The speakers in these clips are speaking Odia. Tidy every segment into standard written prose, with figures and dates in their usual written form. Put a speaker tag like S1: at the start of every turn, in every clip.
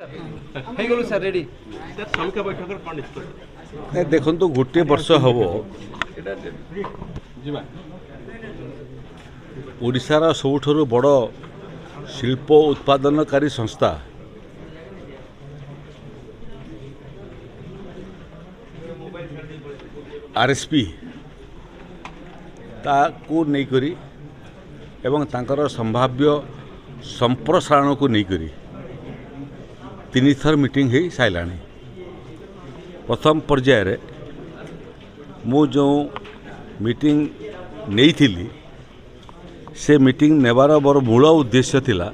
S1: ହେଇଗଲୁ ସାର୍ ରେଡି।
S2: ସାର୍, ସମୀକ୍ଷା ବୈଠକରେ କ'ଣ ନିଷ୍ପତ୍ତି?
S3: ନାଇଁ, ଦେଖନ୍ତୁ, ଗୋଟିଏ ବର୍ଷ ହେବ ଓଡ଼ିଶାର ସବୁଠାରୁ ବଡ଼ ଶିଳ୍ପ ଉତ୍ପାଦନକାରୀ ସଂସ୍ଥା ଆର୍ ଏସ୍ ପି, ତାକୁ ନେଇକରି ଏବଂ ତାଙ୍କର ସମ୍ଭାବ୍ୟ ସମ୍ପ୍ରସାରଣକୁ ନେଇକରି ତିନିଥର ମିଟିଂ ହେଇ ସାରିଲାଣି। ପ୍ରଥମ ପର୍ଯ୍ୟାୟରେ ମୁଁ ଯେଉଁ ମିଟିଂ ନେଇଥିଲି, ସେ ମିଟିଂ ନେବାର ମୋର ମୂଳ ଉଦ୍ଦେଶ୍ୟ ଥିଲା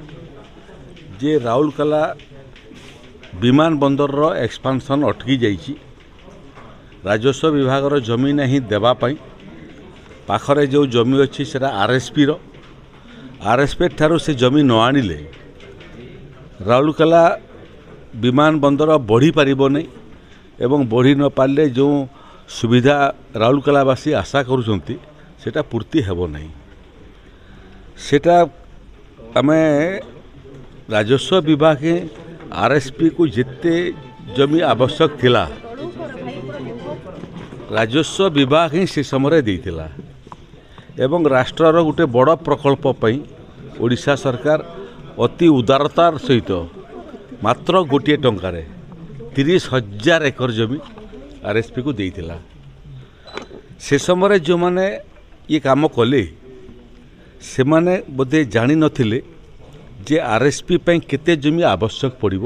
S3: ଯେ ରାଉରକେଲା ବିମାନ ବନ୍ଦରର ଏକ୍ସପାନ୍ସନ୍ ଅଟକି ଯାଇଛି, ରାଜସ୍ୱ ବିଭାଗର ଜମି ନାହିଁ ଦେବା ପାଇଁ। ପାଖରେ ଯେଉଁ ଜମି ଅଛି, ସେଟା ଆର୍ଏସ୍ପିର। ଆର୍ଏସ୍ପି ଠାରୁ ସେ ଜମି ନ ଆଣିଲେ ରାଉରକେଲା ବିମାନ ବନ୍ଦର ବଢ଼ିପାରିବ ନାହିଁ ଏବଂ ବଢ଼ି ନ ପାରିଲେ ଯେଉଁ ସୁବିଧା ରାଉରକେଲାବାସୀ ଆଶା କରୁଛନ୍ତି, ସେଇଟା ପୂର୍ତ୍ତି ହେବ ନାହିଁ। ସେଟା ଆମେ ରାଜସ୍ୱ ବିଭାଗ ଆର୍ଏସ୍ପିକୁ ଯେତେ ଜମି ଆବଶ୍ୟକ ଥିଲା, ରାଜସ୍ୱ ବିଭାଗ ହିଁ ସେ ସମୟରେ ଦେଇଥିଲା ଏବଂ ରାଷ୍ଟ୍ରର ଗୋଟେ ବଡ଼ ପ୍ରକଳ୍ପ ପାଇଁ ଓଡ଼ିଶା ସରକାର ଅତି ଉଦାରତାର ସହିତ ମାତ୍ର ଗୋଟିଏ ଟଙ୍କାରେ 30,000 ଏକର ଜମି ଆର୍ଏସ୍ପିକୁ ଦେଇଥିଲା। ସେ ସମୟରେ ଯେଉଁମାନେ ଇଏ କାମ କଲେ, ସେମାନେ ବୋଧେ ଜାଣିନଥିଲେ ଯେ ଆର୍ଏସ୍ପି ପାଇଁ କେତେ ଜମି ଆବଶ୍ୟକ ପଡ଼ିବ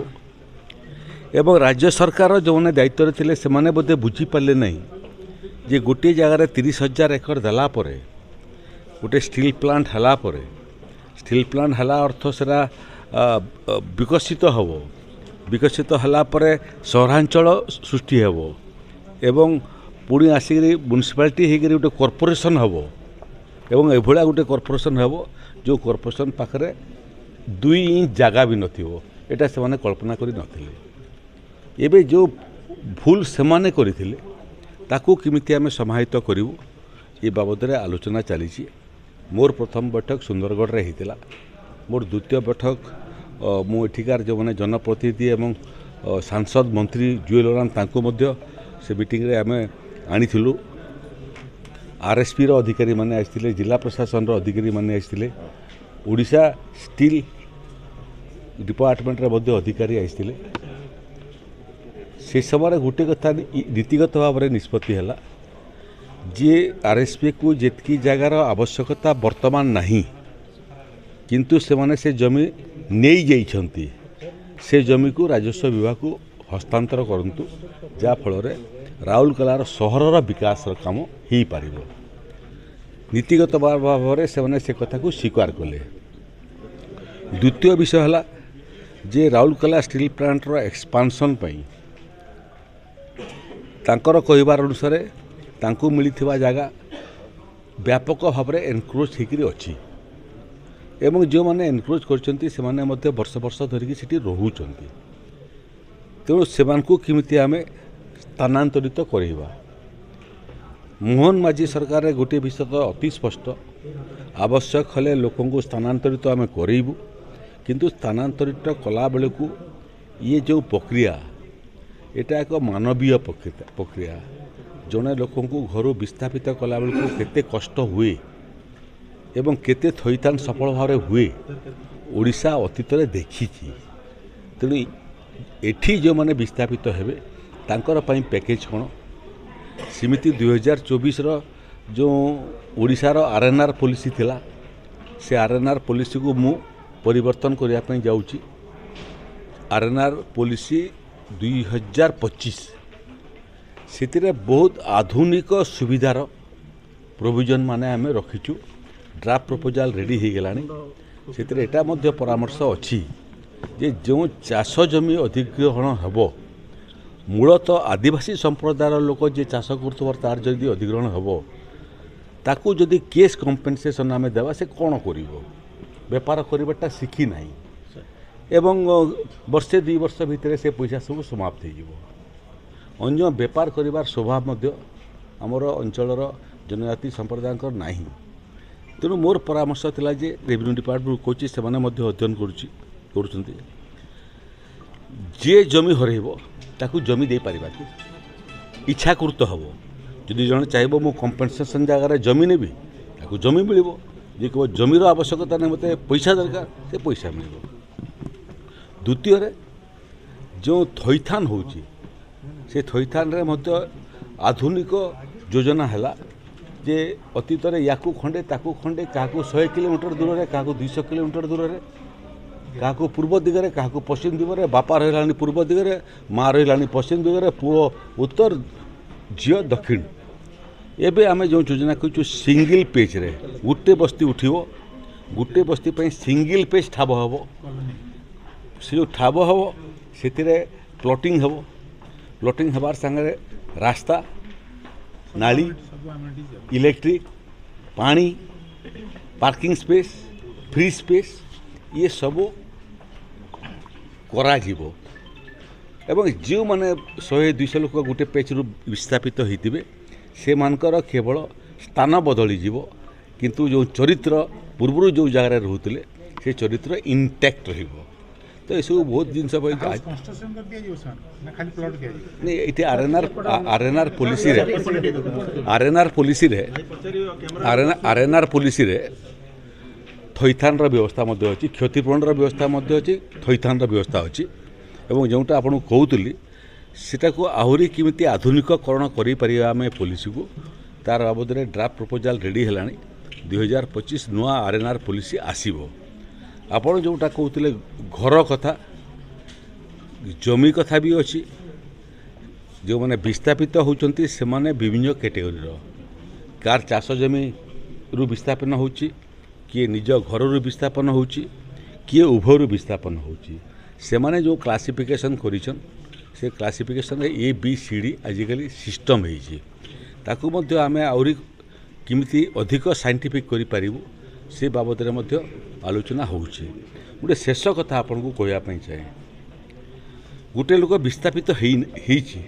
S3: ଏବଂ ରାଜ୍ୟ ସରକାର ଯେଉଁମାନେ ଦାୟିତ୍ୱରେ ଥିଲେ, ସେମାନେ ବୋଧେ ବୁଝିପାରିଲେ ନାହିଁ ଯେ ଗୋଟିଏ ଜାଗାରେ 30,000 ଏକର ଦେଲା ପରେ, ଗୋଟେ ଷ୍ଟିଲ୍ ପ୍ଲାଣ୍ଟ ହେଲା ପରେ, ଷ୍ଟିଲ୍ ପ୍ଲାଣ୍ଟ ହେଲା ଅର୍ଥ ସେଟା ବିକଶିତ ହେବ, ବିକଶିତ ହେଲା ପରେ ସହରାଞ୍ଚଳ ସୃଷ୍ଟି ହେବ ଏବଂ ପୁଣି ଆସିକରି ମ୍ୟୁନିସିପାଲିଟି ହେଇକରି ଗୋଟେ କର୍ପୋରେସନ୍ ହେବ ଏବଂ ଏଭଳିଆ ଗୋଟେ କର୍ପୋରେସନ୍ ହେବ, ଯେଉଁ କର୍ପୋରେସନ୍ ପାଖରେ 2 ଇଞ୍ଚ ଜାଗା ବି ନଥିବ। ଏଇଟା ସେମାନେ କଳ୍ପନା କରିନଥିଲେ। ଏବେ ଯେଉଁ ଭୁଲ ସେମାନେ କରିଥିଲେ, ତାକୁ କେମିତି ଆମେ ସମାହିତ କରିବୁ, ଏ ବାବଦରେ ଆଲୋଚନା ଚାଲିଛି। ମୋର ପ୍ରଥମ ବୈଠକ ସୁନ୍ଦରଗଡ଼ରେ ହେଇଥିଲା। ମୋର ଦ୍ୱିତୀୟ ବୈଠକ ମୁଁ ଏଠିକାର ଯେଉଁମାନେ ଜନପ୍ରତିନିଧି ଏବଂ ସାଂସଦ, ମନ୍ତ୍ରୀ ଜୁଏଲ ଓରାମ, ତାଙ୍କୁ ମଧ୍ୟ ସେ ମିଟିଂରେ ଆମେ ଆଣିଥିଲୁ। ଆର୍ଏସ୍ପିର ଅଧିକାରୀମାନେ ଆସିଥିଲେ, ଜିଲ୍ଲା ପ୍ରଶାସନର ଅଧିକାରୀମାନେ ଆସିଥିଲେ, ଓଡ଼ିଶା ଷ୍ଟିଲ୍ ଡିପାର୍ଟମେଣ୍ଟର ମଧ୍ୟ ଅଧିକାରୀ ଆସିଥିଲେ। ସେ ସମୟରେ ଗୋଟେ କଥା ନୀତିଗତ ଭାବରେ ନିଷ୍ପତ୍ତି ହେଲା ଯେ ଆର୍ଏସ୍ପିକୁ ଯେତିକି ଜାଗାର ଆବଶ୍ୟକତା ବର୍ତ୍ତମାନ ନାହିଁ, କିନ୍ତୁ ସେମାନେ ସେ ଜମି ନେଇଯାଇଛନ୍ତି, ସେ ଜମିକୁ ରାଜସ୍ୱ ବିଭାଗକୁ ହସ୍ତାନ୍ତର କରନ୍ତୁ, ଯାହାଫଳରେ ରାଉରକେଲାର ସହରର ବିକାଶର କାମ ହେଇପାରିବ। ନୀତିଗତ ଭାବରେ ସେମାନେ ସେ କଥାକୁ ସ୍ୱୀକାର କଲେ। ଦ୍ୱିତୀୟ ବିଷୟ ହେଲା ଯେ ରାଉରକେଲା ଷ୍ଟିଲ୍ ପ୍ଲାଣ୍ଟର ଏକ୍ସପାନ୍ସନ୍ ପାଇଁ ତାଙ୍କର କହିବାର ଅନୁସାରେ ତାଙ୍କୁ ମିଳିଥିବା ଜାଗା ବ୍ୟାପକ ଭାବରେ ଏନକ୍ରୋଚ୍ ହେଇକରି ଅଛି ଏବଂ ଯେଉଁମାନେ ଏନକ୍ରୋଚ୍ କରିଛନ୍ତି, ସେମାନେ ମଧ୍ୟ ବର୍ଷ ବର୍ଷ ଧରିକି ସେଠି ରହୁଛନ୍ତି। ତେଣୁ ସେମାନଙ୍କୁ କେମିତି ଆମେ ସ୍ଥାନାନ୍ତରିତ କରାଇବା? ମୋହନ ମାଝୀ ସରକାରରେ ଗୋଟିଏ ବିଷୟ ତ ଅତି ସ୍ପଷ୍ଟ, ଆବଶ୍ୟକ ହେଲେ ଲୋକଙ୍କୁ ସ୍ଥାନାନ୍ତରିତ ଆମେ କରେଇବୁ, କିନ୍ତୁ ସ୍ଥାନାନ୍ତରିତ କଲାବେଳକୁ ଇଏ ଯେଉଁ ପ୍ରକ୍ରିୟା, ଏଇଟା ଏକ ମାନବୀୟ ପ୍ରକ୍ରିୟା। ଜଣେ ଲୋକଙ୍କୁ ଘରୁ ବିସ୍ଥାପିତ କଲାବେଳକୁ କେତେ କଷ୍ଟ ହୁଏ ଏବଂ କେତେ ଥଇଥାନ ସଫଳ ଭାବରେ ହୁଏ, ଓଡ଼ିଶା ଅତୀତରେ ଦେଖିଛି। ତେଣୁ ଏଠି ଯେଉଁମାନେ ବିସ୍ଥାପିତ ହେବେ, ତାଙ୍କର ପାଇଁ ପ୍ୟାକେଜ୍ କ'ଣ? ସେମିତି 2024ର ଯେଉଁ ଓଡ଼ିଶାର ଆର୍ ଏନ୍ ଆର୍ ପଲିସି ଥିଲା, ସେ ଆର୍ ଏନ୍ ଆର୍ ପଲିସିକୁ ମୁଁ ପରିବର୍ତ୍ତନ କରିବା ପାଇଁ ଯାଉଛି। ଆର୍ ଏନ୍ ଆର୍ ପଲିସି 2025, ସେଥିରେ ବହୁତ ଆଧୁନିକ ସୁବିଧାର ପ୍ରୋଭିଜନ୍ ମାନେ ଆମେ ରଖିଛୁ। ଡ୍ରାଫ୍ଟ ପ୍ରପୋଜାଲ୍ ରେଡ଼ି ହେଇଗଲାଣି। ସେଥିରେ ଏଇଟା ମଧ୍ୟ ପରାମର୍ଶ ଅଛି ଯେ ଯେଉଁ ଚାଷ ଜମି ଅଧିଗ୍ରହଣ ହେବ, ମୂଳତଃ ଆଦିବାସୀ ସମ୍ପ୍ରଦାୟର ଲୋକ ଯିଏ ଚାଷ କରୁଥିବ, ତାର ଯଦି ଅଧିଗ୍ରହଣ ହେବ, ତାକୁ ଯଦି କ୍ୟାସ୍ କମ୍ପେନସେସନ୍ ଆମେ ଦେବା, ସେ କ'ଣ କରିବ? ବେପାର କରିବାଟା ଶିଖି ନାହିଁ ଏବଂ ବର୍ଷେ 2 ବର୍ଷ ଭିତରେ ସେ ପଇସା ସବୁ ସମାପ୍ତ ହେଇଯିବ। ଅନ୍ୟ ବେପାର କରିବାର ସ୍ୱଭାବ ମଧ୍ୟ ଆମର ଅଞ୍ଚଳର ଜନଜାତି ସମ୍ପ୍ରଦାୟଙ୍କର ନାହିଁ। ତେଣୁ ମୋର ପରାମର୍ଶ ଥିଲା ଯେ ରେଭିନ୍ୟୁ ଡିପାର୍ଟମେଣ୍ଟ କହୁଛି, ସେମାନେ ମଧ୍ୟ ଅଧ୍ୟୟନ କରୁଛନ୍ତି ଯିଏ ଜମି ହରେଇବ ତାକୁ ଜମି ଦେଇପାରିବା କି? ଇଚ୍ଛାକୃତ ହେବ। ଯଦି ଜଣେ ଚାହିଁବ ମୁଁ କମ୍ପେନସେସନ୍ ଜାଗାରେ ଜମି ନେବି, ତାକୁ ଜମି ମିଳିବ। ଯିଏ କହିବ ଜମିର ଆବଶ୍ୟକତା ନାହିଁ, ମୋତେ ପଇସା ଦରକାର, ସେ ପଇସା ମିଳିବ। ଦ୍ୱିତୀୟରେ ଯେଉଁ ଥଇଥାନ ହେଉଛି, ସେ ଥଇଥାନରେ ମଧ୍ୟ ଆଧୁନିକ ଯୋଜନା ହେଲା ଯେ ଅତୀତରେ ୟାକୁ ଖଣ୍ଡେ ତାକୁ ଖଣ୍ଡେ, କାହାକୁ 100 କିଲୋମିଟର ଦୂରରେ, କାହାକୁ 200 କିଲୋମିଟର ଦୂରରେ, କାହାକୁ ପୂର୍ବ ଦିଗରେ, କାହାକୁ ପଶ୍ଚିମ ଦିଗରେ, ବାପା ରହିଲାଣି ପୂର୍ବ ଦିଗରେ, ମା ରହିଲାଣି ପଶ୍ଚିମ ଦିଗରେ, ପୁଅ ଉତ୍ତର, ଝିଅ ଦକ୍ଷିଣ। ଏବେ ଆମେ ଯେଉଁ ଯୋଜନା କରୁଛୁ ସିଙ୍ଗିଲ୍ ପେଜ୍ରେ ଗୋଟେ ବସ୍ତି ଉଠିବ, ଗୋଟେ ବସ୍ତି ପାଇଁ ସିଙ୍ଗିଲ୍ ପେଜ୍ ଠାବ ହେବ। ସେ ଯେଉଁ ଠାବ ହେବ ସେଥିରେ ପ୍ଲଟିଂ ହେବ, ପ୍ଲଟିଂ ହେବାର ସାଙ୍ଗରେ ରାସ୍ତା, ନାଳି, ଇଲେକ୍ଟ୍ରିକ୍, ପାଣି, ପାର୍କିଂ ସ୍ପେସ୍, ଫ୍ରି ସ୍ପେସ୍, ଇଏ ସବୁ କରାଯିବ। ଏବଂ ଯେଉଁମାନେ 100-200 ଲୋକ ଗୋଟେ ପେଜ୍ରୁ ବିସ୍ଥାପିତ ହୋଇଥିବେ ସେମାନଙ୍କର କେବଳ ସ୍ଥାନ ବଦଳିଯିବ, କିନ୍ତୁ ଯେଉଁ ଚରିତ୍ର ପୂର୍ବରୁ ଯେଉଁ ଜାଗାରେ ରହୁଥିଲେ ସେ ଚରିତ୍ର ଇଣ୍ଟାକ୍ଟ ରହିବ। ତ ଏସବୁ ବହୁତ ଜିନିଷ ନାଇଁ। ଏଇଠି R N R ପଲିସିରେ, R N R ପଲିସିରେ ଥଇଥାନର ବ୍ୟବସ୍ଥା ମଧ୍ୟ ଅଛି, କ୍ଷତିପୂରଣର ବ୍ୟବସ୍ଥା ମଧ୍ୟ ଅଛି, ଥଇଥାନର ବ୍ୟବସ୍ଥା ଅଛି। ଏବଂ ଯେଉଁଟା ଆପଣଙ୍କୁ କହୁଥିଲି ସେଟାକୁ ଆହୁରି କେମିତି ଆଧୁନିକକରଣ କରିପାରିବା ଆମେ ପଲିସିକୁ, ତାର ବାବଦରେ ଡ୍ରାଫ୍ଟ ପ୍ରପୋଜାଲ୍ ରେଡ଼ି ହେଲାଣି। 2025 ନୂଆ ଆର୍ ଏନ୍ ଆର୍ ପଲିସି ଆସିବ। ଆପଣ ଯେଉଁଟା କହୁଥିଲେ ଘର କଥା, ଜମି କଥା ବି ଅଛି। ଯେଉଁମାନେ ବିସ୍ଥାପିତ ହେଉଛନ୍ତି ସେମାନେ ବିଭିନ୍ନ କ୍ୟାଟେଗୋରୀର। କାହାର ଚାଷ ଜମିରୁ ବିସ୍ଥାପନ ହେଉଛି, କିଏ ନିଜ ଘରରୁ ବିସ୍ଥାପନ ହେଉଛି, କିଏ ଉଭୟରୁ ବିସ୍ଥାପନ ହେଉଛି। ସେମାନେ ଯେଉଁ କ୍ଲାସିଫିକେସନ୍ କରିଛନ୍ ସେ କ୍ଲାସିଫିକେସନ୍ରେ ଏ ବି ସି ଡି ଆଜିକାଲି ସିଷ୍ଟମ୍ ହେଇଛି। ତାକୁ ମଧ୍ୟ ଆମେ ଆହୁରି କେମିତି ଅଧିକ ସାଇଣ୍ଟିଫିକ୍ କରିପାରିବୁ ସେ ବାବଦରେ ମଧ୍ୟ ଆଲୋଚନା ହେଉଛି। ଗୋଟେ ଶେଷ କଥା ଆପଣଙ୍କୁ କହିବା ପାଇଁ ଚାହେଁ। ଗୋଟେ ଲୋକ ବିସ୍ଥାପିତ ହେଇଛି,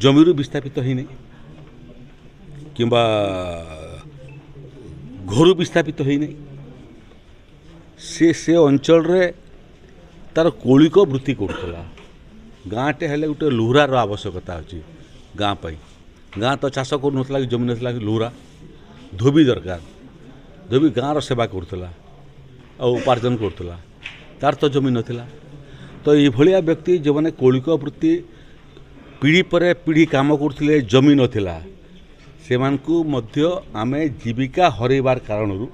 S3: ଜମିରୁ ବିସ୍ଥାପିତ ହେଇନି କିମ୍ବା ଘରୁ ବିସ୍ଥାପିତ ହେଇନି, ସେ ସେ ଅଞ୍ଚଳରେ ତାର କୌଳିକ ବୃତ୍ତି କରୁଥିଲା। ଗାଁଟେ ହେଲେ ଗୋଟେ ଲୁହୁରାର ଆବଶ୍ୟକତା ଅଛି ଗାଁ ପାଇଁ। ଗାଁ ତ ଚାଷ କରୁନଥିଲା କି ଜମି ନଥିଲା କି ଲୁହୁରା, ଧୋବି ଦରକାର। ଧୋବି ଗାଁର ସେବା କରୁଥିଲା ଆଉ ଉପାର୍ଜନ କରୁଥିଲା, ତାର ତ ଜମି ନଥିଲା। ତ ଏଇଭଳିଆ ବ୍ୟକ୍ତି ଯେଉଁମାନେ କୌଳିକ ବୃତ୍ତି ପିଢ଼ି ପରେ ପିଢ଼ି କାମ କରୁଥିଲେ, ଜମି ନଥିଲା, ସେମାନଙ୍କୁ ମଧ୍ୟ ଆମେ ଜୀବିକା ହରାଇବାର କାରଣରୁ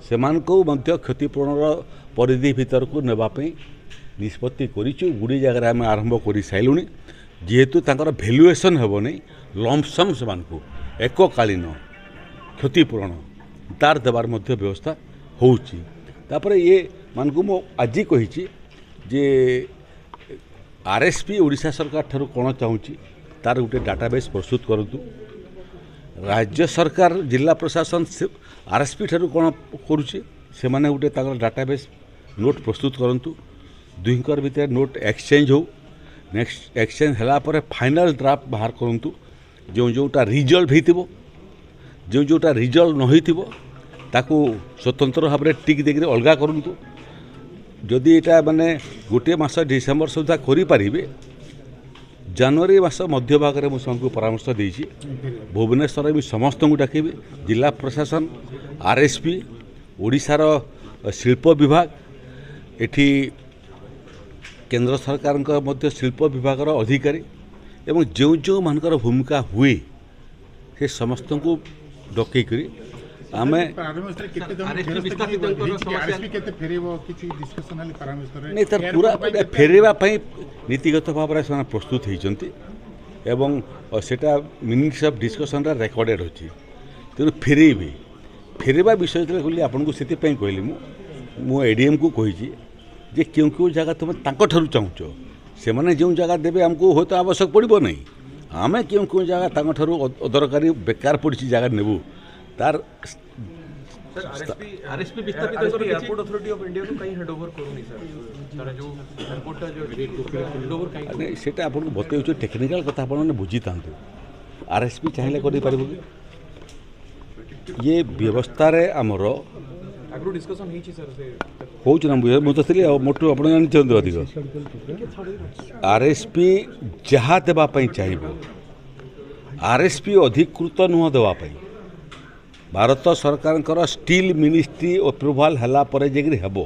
S3: ସେମାନଙ୍କୁ ମଧ୍ୟ କ୍ଷତିପୂରଣର ପରିଧି ଭିତରକୁ ନେବା ପାଇଁ ନିଷ୍ପତ୍ତି କରିଛୁ। ଗୁଡ଼ିଏ ଜାଗାରେ ଆମେ ଆରମ୍ଭ କରିସାରିଲୁଣି। ଯେହେତୁ ତାଙ୍କର ଭ୍ୟାଲୁଏସନ୍ ହେବନି, ଲମ୍ପସମ୍ ସେମାନଙ୍କୁ ଏକକାଳୀନ କ୍ଷତିପୂରଣ ତାର ଦେବାର ମଧ୍ୟ ବ୍ୟବସ୍ଥା ହେଉଛି। ତାପରେ ଇଏ ମାନଙ୍କୁ ମୁଁ ଆଜି କହିଛି ଯେ ଆର୍ ଏସ୍ ପି ଓଡ଼ିଶା ସରକାର ଠାରୁ କ'ଣ ଚାହୁଁଛି ତାର ଗୋଟେ ଡାଟାବେସ୍ ପ୍ରସ୍ତୁତ କରନ୍ତୁ। ରାଜ୍ୟ ସରକାର, ଜିଲ୍ଲା ପ୍ରଶାସନ ଆର୍ ଏସ୍ ପି ଠାରୁ କ'ଣ କରୁଛି ସେମାନେ ଗୋଟେ ତାଙ୍କର ଡାଟାବେସ୍ ନୋଟ୍ ପ୍ରସ୍ତୁତ କରନ୍ତୁ। ଦୁହିଁଙ୍କର ଭିତରେ ନୋଟ୍ ଏକ୍ସଚେଞ୍ଜ ହେଉ। ନେକ୍ସଟ ଏକ୍ସଚେଞ୍ଜ ହେଲା ପରେ ଫାଇନାଲ୍ ଡ୍ରାଫ୍ଟ ବାହାର କରନ୍ତୁ, ଯେଉଁ ଯେଉଁଟା ରିଜଲ୍ଭ ହେଇଥିବ, ଯେଉଁ ଯେଉଁଟା ରିଜଲ୍ଭ ନ ହେଇଥିବ ତାକୁ ସ୍ୱତନ୍ତ୍ର ଭାବରେ ଟିକ୍ ଦେଇକରି ଅଲଗା କରନ୍ତୁ। ଯଦି ଏଇଟା ମାନେ ଗୋଟିଏ ମାସ ଡିସେମ୍ବର ସୁଦ୍ଧା କରିପାରିବେ, ଜାନୁଆରୀ ମାସ ମଧ୍ୟଭାଗରେ ମୁଁ ସେମାନଙ୍କୁ ପରାମର୍ଶ ଦେଇଛି, ଭୁବନେଶ୍ୱରରେ ବି ସମସ୍ତଙ୍କୁ ଡାକିବି, ଜିଲ୍ଲା ପ୍ରଶାସନ, ଆର୍ ଏସ୍ ପି, ଓଡ଼ିଶାର ଶିଳ୍ପ ବିଭାଗ, ଏଠି କେନ୍ଦ୍ର ସରକାରଙ୍କ ମଧ୍ୟ ଶିଳ୍ପ ବିଭାଗର ଅଧିକାରୀ ଏବଂ ଯେଉଁ ଯେଉଁମାନଙ୍କର ଭୂମିକା ହୁଏ ସେ ସମସ୍ତଙ୍କୁ ଡକେଇକରି ଆମେ ନାଇଁ ତାର ପୁରା ଫେରାଇବା ପାଇଁ ନୀତିଗତ ଭାବରେ ସେମାନେ ପ୍ରସ୍ତୁତ ହେଇଛନ୍ତି ଏବଂ ସେଇଟା ମିନିଟ୍ସ ଅଫ୍ ଡିସ୍କସନ୍ରେ ରେକର୍ଡ଼େଡ଼ ଅଛି। ତେଣୁ ଫେରେଇବେ, ଫେରାଇବା ବିଷୟ ଯେତେବେଳେ କହିଲି ଆପଣଙ୍କୁ ସେଥିପାଇଁ କହିଲି, ମୁଁ ଏଡ଼ିଏମ୍କୁ କହିଛି ଯେ କେଉଁ କେଉଁ ଜାଗା ତୁମେ ତାଙ୍କଠାରୁ ଚାହୁଁଛ, ସେମାନେ ଯେଉଁ ଜାଗା ଦେବେ ଆମକୁ ହୁଏତ ଆବଶ୍ୟକ ପଡ଼ିବ ନାହିଁ। ଆମେ କେଉଁ କେଉଁ ଜାଗା ତାଙ୍କଠାରୁ ଅଦରକାରୀ ବେକାର ପଡ଼ିଛି ଜାଗା ନେବୁ ତାର
S1: ଆରଏସପି ବିସ୍ଥାପିତଙ୍କର ଏୟାରପୋର୍ଟ ଅଥରିଟି ଅଫ୍ ଇଣ୍ଡିଆକୁ କାହିଁ ହ୍ୟାଣ୍ଡ ଓଭର କରୁନି ସାର୍? ତାର ଯୋଉ ଏୟାରପୋର୍ଟଟା ଯୋଉ ହ୍ୟାଣ୍ଡ ଓଭର କାହିଁ?
S3: ନାଇଁ, ସେଇଟା ଆପଣଙ୍କୁ ବତେଇଛୁ, ଟେକ୍ନିକାଲ କଥା ଆପଣମାନେ ବୁଝିଥାନ୍ତୁ। ଆର୍ ଏସ୍ ପି ଚାହିଁଲେ କରିପାରିବ କି? ଇଏ ବ୍ୟବସ୍ଥାରେ ଆମର
S1: ଆଗରୁ ଡିସ୍କସନ୍ ହେଇଛି ସାର୍ ସେ
S3: ହେଉଛି ନା, ମୁଁ ତ ଥିଲି ଆଉ ମୋଠୁ ଆପଣ ଜାଣିଛନ୍ତି ଅଧିକ। ଆର୍ ଏସ୍ ପି ଯାହା ଦେବା ପାଇଁ ଚାହିଁବ, ଆର୍ ଏସ୍ ପି ଅଧିକୃତ ନୁହଁ ଦେବା ପାଇଁ। ଭାରତ ସରକାରଙ୍କର ଷ୍ଟିଲ୍ ମିନିଷ୍ଟ୍ରି ଆପ୍ରୁଭାଲ୍ ହେଲା ପରେ ଯାଇକରି ହେବ।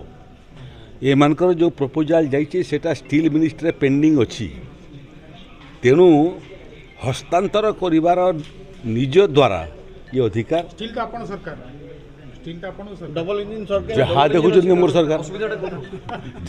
S3: ଏମାନଙ୍କର ଯେଉଁ ପ୍ରପୋଜାଲ୍ ଯାଇଛି ସେଇଟା ଷ୍ଟିଲ୍ ମିନିଷ୍ଟ୍ରିରେ ପେଣ୍ଡିଂ ଅଛି। ତେଣୁ ହସ୍ତାନ୍ତର କରିବାର ନିଜ ଦ୍ୱାରା ଇଏ ଅଧିକାର
S4: ଷ୍ଟିଲ୍ ତ ଆପଣ ସରକାର, ଷ୍ଟିଲ୍ ତ ଆପଣ ସରକାର,
S2: ଡବଲ ଇଞ୍ଜିନ୍ ସରକାର।
S3: ଯାହା ଦେଖୁଛନ୍ତି ମୋର ସରକାର,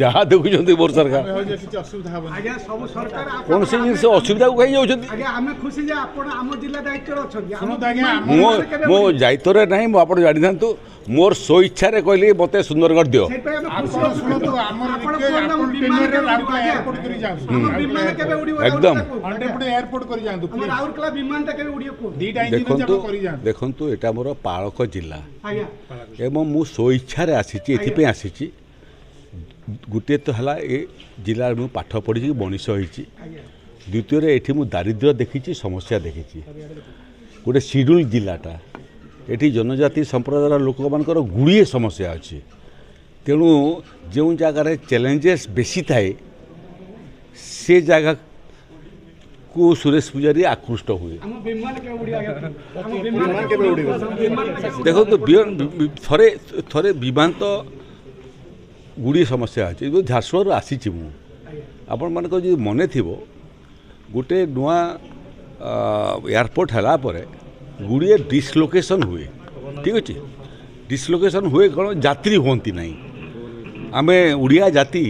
S3: ଯାହା ଦେଖୁଛନ୍ତି ମୋର ସରକାର,
S4: ଆମେ ଭାବୁଛେ କିଛି ଅସୁବିଧା ହେବନି
S5: ଆଜ୍ଞା। ସବୁ ସରକାର
S3: କୌଣସି ଜିନିଷ ଅସୁବିଧାକୁ କାହିଁ ଯାଉଛନ୍ତି?
S5: ଆଜ୍ଞା, ଆମେ ଖୁସି ଯେ ଆପଣ ଆମ ଜିଲ୍ଲା ଦାୟିତ୍ୱରେ ଅଛନ୍ତି। ଆମ
S4: ଶୁଣନ୍ତୁ ଆଜ୍ଞା,
S3: ମୁଁ ମୋ ଦାୟିତ୍ୱରେ ନାହିଁ, ମୁଁ ଆପଣ ଜାଣିଥାନ୍ତୁ, ମୋର ସ୍ୱଇଚ୍ଛାରେ କହିଲି ମୋତେ ସୁନ୍ଦରଗଡ଼ ଦିଅ।
S5: ସେଇପାଇଁ ଆମେ ଖୁସି
S4: ଆପଣ
S5: ଅଛୁ।
S4: ଶୁଣନ୍ତୁ, ଆମର
S5: ଆପଣ
S4: ରିକ୍ୱେଷ୍ଟ,
S5: କୁହନ୍ତୁ, ଆମ
S4: ଆପଣ
S5: ବିମାନ
S4: ଟେନରରେ
S5: କେବେ ଉଡ଼ିବ
S4: ରାଉରକେଲା
S5: ଆଜ୍ଞା?
S4: ଏୟାରପୋର୍ଟ କରି ଯାଆନ୍ତୁ।
S5: ଆମ ବିମାନ କେବେ ଉଡ଼ିବ?
S3: ଏକଦମ।
S5: ରାଉରକେଲାକୁ?
S4: ହଣ୍ଡ୍ରେଡ ଏୟାରପୋର୍ଟ କରି ଯାଆନ୍ତୁ
S5: ଆମ
S4: ପ୍ଲିଜ୍।
S5: ରାଉରକେଲା ବିମାନଟା କେବେ ଉଡ଼ିବ କୁହନ୍ତୁ।
S4: ଦିଟା ଇଞ୍ଜିନ୍ ଅଛି,
S3: ଦେଖନ୍ତୁ,
S4: ଆପଣ କରି ଯାଆନ୍ତୁ।
S3: ଦେଖନ୍ତୁ, ଏଇଟା ମୋର ପାଳକ ଜିଲ୍ଲା
S5: ଆଜ୍ଞା
S3: ଏବଂ ମୁଁ ସ୍ୱଇଚ୍ଛାରେ ଆସିଛି। ଏଥିପାଇଁ ଆସିଛି, ଗୋଟିଏ ତ ହେଲା ଏ ଜିଲ୍ଲାରେ ମୁଁ ପାଠ ପଢ଼ିଛି, ମଣିଷ ହେଇଛି।
S5: ଆଜ୍ଞା।
S3: ଦ୍ୱିତୀୟରେ ଏଠି ମୁଁ ଦାରିଦ୍ର୍ୟ ଦେଖିଛି, ସମସ୍ୟା ଦେଖିଛି। ଗୋଟେ ସିଡ୍ୟୁଲ୍ ଜିଲ୍ଲାଟା, ଏଠି ଜନଜାତି ସମ୍ପ୍ରଦାୟର ଲୋକମାନଙ୍କର ଗୁଡ଼ିଏ ସମସ୍ୟା ଅଛି। ତେଣୁ ଯେଉଁ ଜାଗାରେ ଚ୍ୟାଲେଞ୍ଜେସ୍ ବେଶୀ ଥାଏ ସେ ଜାଗାକୁ ସୁରେଶ ପୂଜାରୀ ଆକୃଷ୍ଟ ହୁଏ।
S5: ଆମ ବିମାନ କେବେ ଉଡ଼ିବ ଆଜ୍ଞା? ଆମ ବିମାନ କେବେ ଉଡ଼ିବ? ବିମାନଟା କେବେ ଉଡ଼ିବ?
S3: ଦେଖନ୍ତୁ, ଥରେ ଥରେ ବିମାନ ତ ଗୁଡ଼ିଏ ସମସ୍ୟା ଅଛି। ଯୋଉ ଝାରସୁଗୁଡ଼ାରୁ ଆସିଛି ମୁଁ, ଆପଣମାନଙ୍କର ଯଦି ମନେ ଥିବ, ଗୋଟେ ନୂଆ ଏୟାରପୋର୍ଟ ହେଲା ପରେ ଗୁଡ଼ିଏ ଡିସଲୋକେସନ୍ ହୁଏ। ଠିକ୍ ଅଛି, ଡିସଲୋକେସନ୍ ହୁଏ କ'ଣ? ଯାତ୍ରୀ ହୁଅନ୍ତି ନାହିଁ। ଆମେ ଓଡ଼ିଆ ଜାତି,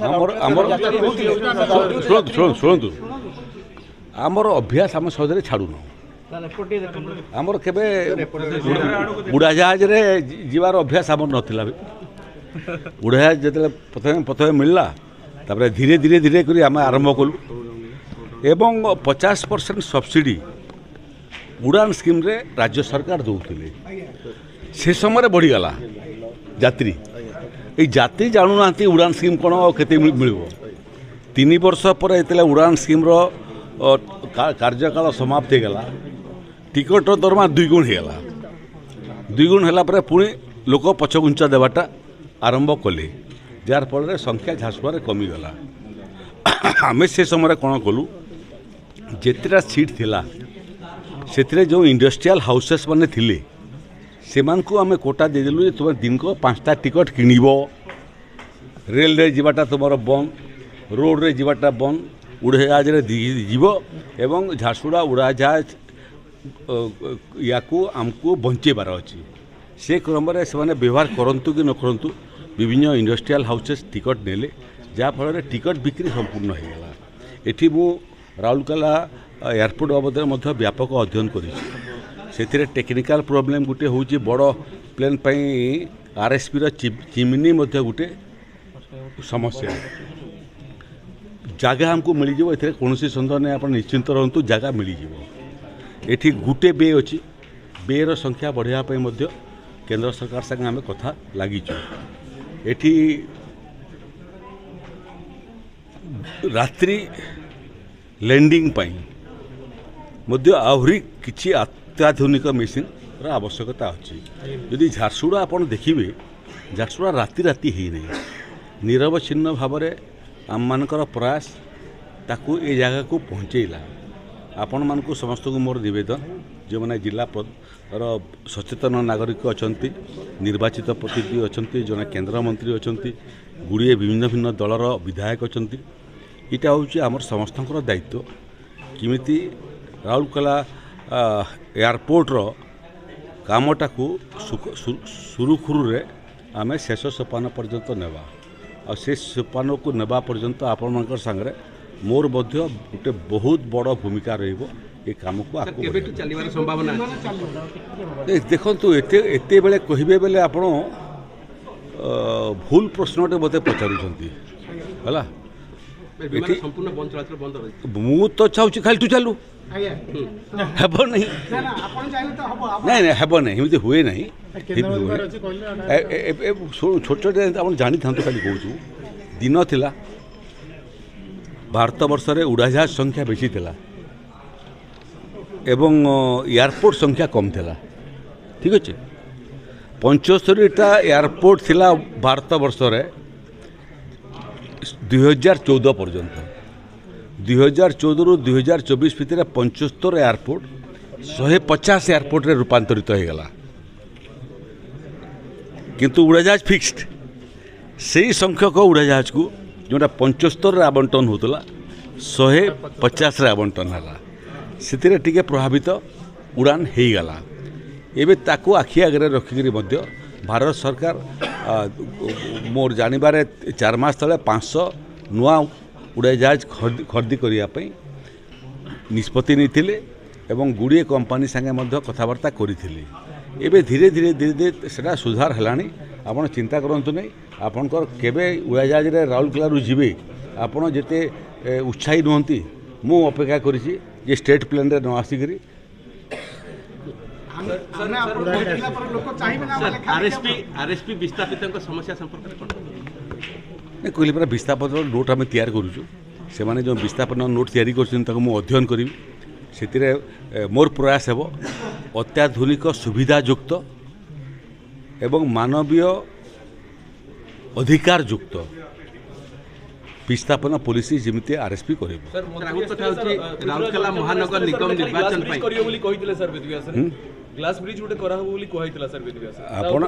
S3: ଆମର ଆମର ଶୁଣନ୍ତୁ ଶୁଣନ୍ତୁ ଶୁଣନ୍ତୁ, ଆମର ଅଭ୍ୟାସ ଆମେ ସହଜରେ ଛାଡ଼ୁନାହୁଁ। ଆମର କେବେ ଉଡ଼ାଜାହାଜରେ ଯିବାର ଅଭ୍ୟାସ ଆମର ନଥିଲା। ଉଡ଼ାଜାହାଜ ଯେତେବେଳେ ପ୍ରଥମେ ପ୍ରଥମେ ମିଳିଲା, ତାପରେ ଧୀରେ ଧୀରେ ଧୀରେ କରି ଆମେ ଆରମ୍ଭ କଲୁ ଏବଂ 50% ସବସିଡ଼ି ଉଡ଼ାନ ସ୍କିମ୍ରେ ରାଜ୍ୟ ସରକାର ଦେଉଥିଲେ। ସେ ସମୟରେ ବଢ଼ିଗଲା ଯାତ୍ରୀ। ଏଇ ଯାତ୍ରୀ ଜାଣୁନାହାନ୍ତି ଉଡ଼ାନ ସ୍କିମ୍ କ'ଣ ଆଉ କେତେ ମିଳିବ। 3 ବର୍ଷ ପରେ ଯେତେବେଳେ ଉଡ଼ାନ ସ୍କିମ୍ର କାର୍ଯ୍ୟକାଳ ସମାପ୍ତ ହେଇଗଲା, ଟିକଟର ଦରମା ଦୁଇଗୁଣ ହେଇଗଲା। ଦୁଇଗୁଣ ହେଲା ପରେ ପୁଣି ଲୋକ ପଛଘୁଞ୍ଚା ଦେବାଟା ଆରମ୍ଭ କଲେ, ଯାହାର ଫଳରେ ସଂଖ୍ୟା ଝାରସୁଗୁଡ଼ାରେ କମିଗଲା। ଆମେ ସେ ସମୟରେ କ'ଣ କଲୁ, ଯେତେଟା ସିଟ୍ ଥିଲା ସେଥିରେ ଯେଉଁ ଇଣ୍ଡଷ୍ଟ୍ରିଆଲ ହାଉସେସ୍ ମାନେ ଥିଲେ ସେମାନଙ୍କୁ ଆମେ କୋଟା ଦେଇଦେଲୁ ଯେ ତୁମେ ଦିନକୁ 5ଟା ଟିକଟ କିଣିବ, ରେଲରେ ଯିବାଟା ତୁମର ବନ୍ଦ, ରୋଡ଼ରେ ଯିବାଟା ବନ୍ଦ, ଉଡ଼ାଜାହାଜରେ ଯିବ ଏବଂ ଝାରସୁଗୁଡ଼ା ଉଡ଼ାଜାହାଜ ୟାକୁ ଆମକୁ ବଞ୍ଚେଇବାର ଅଛି। ସେ କ୍ରମରେ ସେମାନେ ବ୍ୟବହାର କରନ୍ତୁ କି ନ କରନ୍ତୁ, ବିଭିନ୍ନ ଇଣ୍ଡଷ୍ଟ୍ରିଆଲ ହାଉସେସ୍ ଟିକଟ ନେଲେ, ଯାହାଫଳରେ ଟିକଟ ବିକ୍ରି ସମ୍ପୂର୍ଣ୍ଣ ହୋଇଗଲା। ଏଠି ମୁଁ ରାଉରକେଲା ଏୟାରପୋର୍ଟ ବାବଦରେ ମଧ୍ୟ ବ୍ୟାପକ ଅଧ୍ୟୟନ କରିଛି। ସେଥିରେ ଟେକ୍ନିକାଲ ପ୍ରୋବ୍ଲେମ୍ ଗୋଟେ ହେଉଛି ବଡ଼ ପ୍ଲେନ୍ ପାଇଁ ଆର୍ଏସ୍ପିର ଚିମିନି ମଧ୍ୟ ଗୋଟେ ସମସ୍ୟା। ଜାଗା ଆମକୁ ମିଳିଯିବ, ଏଥିରେ କୌଣସି ସନ୍ଦେହ ନାହିଁ, ଆପଣ ନିଶ୍ଚିନ୍ତ ରହନ୍ତୁ, ଜାଗା ମିଳିଯିବ। ଏଠି ଗୋଟେ ବେ ଅଛି, ବେର ସଂଖ୍ୟା ବଢ଼ାଇବା ପାଇଁ ମଧ୍ୟ କେନ୍ଦ୍ର ସରକାର ସାଙ୍ଗେ ଆମେ କଥା ଲାଗିଛୁ। ଏଠି ରାତ୍ରି ଲ୍ୟାଣ୍ଡିଂ ପାଇଁ ମଧ୍ୟ ଆହୁରି କିଛି ଅତ୍ୟାଧୁନିକ ମେସିନ୍ର ଆବଶ୍ୟକତା ଅଛି। ଯଦି ଝାରସୁଗୁଡ଼ା ଆପଣ ଦେଖିବେ, ଝାରସୁଗୁଡ଼ା ରାତି ରାତି ହେଇନାହିଁ, ନିରବଚ୍ଛିନ୍ନ ଭାବରେ ଆମମାନଙ୍କର ପ୍ରୟାସ ତାକୁ ଏ ଜାଗାକୁ ପହଞ୍ଚେଇଲା। ଆପଣମାନଙ୍କୁ ସମସ୍ତଙ୍କୁ ମୋର ନିବେଦନ, ଯେଉଁମାନେ ଜିଲ୍ଲା ର ସଚେତନ ନାଗରିକ ଅଛନ୍ତି, ନିର୍ବାଚିତ ପ୍ରତିନିଧି ଅଛନ୍ତି, ଜଣେ କେନ୍ଦ୍ରମନ୍ତ୍ରୀ ଅଛନ୍ତି, ଗୁଡ଼ିଏ ଭିନ୍ନ ଭିନ୍ନ ଦଳର ବିଧାୟକ ଅଛନ୍ତି, ଏଇଟା ହେଉଛି ଆମର ସମସ୍ତଙ୍କର ଦାୟିତ୍ୱ କେମିତି ରାଉରକେଲା ଏୟାରପୋର୍ଟର କାମଟାକୁ ସୁରୁଖୁରୁରେ ଆମେ ଶେଷ ସୋପାନ ପର୍ଯ୍ୟନ୍ତ ନେବା। ଆଉ ସେ ସୋପାନକୁ ନେବା ପର୍ଯ୍ୟନ୍ତ ଆପଣମାନଙ୍କ ସାଙ୍ଗରେ ମୋର ମଧ୍ୟ ଗୋଟେ ବହୁତ ବଡ଼ ଭୂମିକା ରହିବ ଏ କାମକୁ ଆଗକୁ
S2: କେବେଠୁ
S3: ବଢ଼ାଇବା।
S2: ଚାଲିବାର ସମ୍ଭାବନା ଅଛି?
S3: ଦେଖନ୍ତୁ, ଏତେ ଏତେବେଳେ କହିବେ ବେଲେ ଆପଣ ଭୁଲ ପ୍ରଶ୍ନଟେ ମୋତେ ପଚାରୁଛନ୍ତି। ହେଲା
S2: ବିମାନ
S3: ଏଠି
S2: ସମ୍ପୂର୍ଣ୍ଣ ବନ୍ଦ, ଚଳାଚଳ ବନ୍ଦ ରହିଛି।
S3: ମୁଁ ତ ଚାହୁଁଛି ଖାଲିଠୁ ଚାଲୁ,
S5: ଆଜ୍ଞା।
S3: ହେବ ନାହିଁ।
S5: ନା ନା, ଆପଣ ଚାହିଁଲେ ତ ହବ।
S3: ନାଇଁ ନାଇଁ, ହେବ ନାହିଁ, ଏମିତି ହୁଏ ନାହିଁ।
S4: କେନ୍ଦ୍ର
S3: ଏମିତି ହୁଏ
S4: ଅଛି କହିଲେ।
S3: ଛୋଟ ଛୋଟ ଆପଣ ଜାଣିଥାନ୍ତୁ, ଖାଲି କହୁଛୁ। ଦିନ ଥିଲା ଭାରତବର୍ଷରେ ଉଡ଼ାଜାହାଜ ସଂଖ୍ୟା ବେଶୀ ଥିଲା ଏବଂ ଏୟାରପୋର୍ଟ ସଂଖ୍ୟା କମ୍ ଥିଲା। ଠିକ୍ ଅଛି, 75ଟା ଏୟାରପୋର୍ଟ ଥିଲା ଭାରତବର୍ଷରେ 2014 ପର୍ଯ୍ୟନ୍ତ। 2014ରୁ 2024 ଭିତରେ 75 ଏୟାରପୋର୍ଟ 150 ଏୟାରପୋର୍ଟରେ ରୂପାନ୍ତରିତ ହୋଇଗଲା, କିନ୍ତୁ ଉଡ଼ାଜାହାଜ ଫିକ୍ସଡ। ସେଇ ସଂଖ୍ୟକ ଉଡ଼ାଜାହାଜକୁ ଯେଉଁଟା 75ରେ ଆବଣ୍ଟନ ହେଉଥିଲା 150ରେ ଆବଣ୍ଟନ ହେଲା, ସେଥିରେ ଟିକେ ପ୍ରଭାବିତ ଉଡ଼ାଣ ହେଇଗଲା। ଏବେ ତାକୁ ଆଖି ଆଗରେ ରଖିକିରି ମଧ୍ୟ ଭାରତ ସରକାର ମୋର ଜାଣିବାରେ 4 ମାସ ତଳେ 500 ନୂଆ ଉଡ଼ାଜାହାଜ ଖରିଦି କରିବା ପାଇଁ ନିଷ୍ପତ୍ତି ନେଇଥିଲେ ଏବଂ ଗୁଡ଼ିଏ କମ୍ପାନୀ ସାଙ୍ଗେ ମଧ୍ୟ କଥାବାର୍ତ୍ତା କରିଥିଲେ। ଏବେ ଧୀରେ ଧୀରେ ଧୀରେ ଧୀରେ ସେଇଟା ସୁଧାର ହେଲାଣି। ଆପଣ ଚିନ୍ତା କରନ୍ତୁ ନାହିଁ। ଆପଣଙ୍କର କେବେ ଉଡ଼ାଜାହାଜରେ ରାଉରକେଲାରୁ ଯିବେ ଆପଣ ଯେତେ ଉତ୍ସାହୀ ନୁହନ୍ତି, ମୁଁ ଅପେକ୍ଷା କରିଛି ଯେ ଷ୍ଟେଟ୍ ପ୍ଲେନ୍ରେ ନ ଆସିକରି।
S2: ଆରଏସପି ବିସ୍ଥାପିତଙ୍କ ସମସ୍ୟା ସମ୍ପର୍କରେ କ'ଣ
S3: କହିଲି ପରା, ବିସ୍ଥାପନର ନୋଟ୍ ଆମେ ତିଆରି କରୁଛୁ। ସେମାନେ ଯେଉଁ ବିସ୍ଥାପନ ନୋଟ୍ ତିଆରି କରୁଛନ୍ତି ତାକୁ ମୁଁ ଅଧ୍ୟୟନ କରିବି। ସେଥିରେ ମୋର ପ୍ରୟାସ ହେବ ଅତ୍ୟାଧୁନିକ ସୁବିଧାଯୁକ୍ତ ଏବଂ ମାନବୀୟ ଅଧିକାରଯୁକ୍ତ ବିସ୍ଥାପନ ପଲିସି ଯେମିତି ଆରଏସପି କରିବ।
S2: ରାଉରକେଲା ମହାନଗର ନିଗମ ନିର୍ବାଚନ ପାଇଁ
S1: କରିବ ବୋଲି କହିଥିଲେ ସାର୍ ବେଦବ୍ୟାସ। ଗ୍ଲାସ ବ୍ରିଜ ଗୋଟେ କରାହବ ବୋଲି କୁହାହେଇଥିଲା ସାର୍ ବେଦବ୍ୟାସ।
S3: ଆପଣ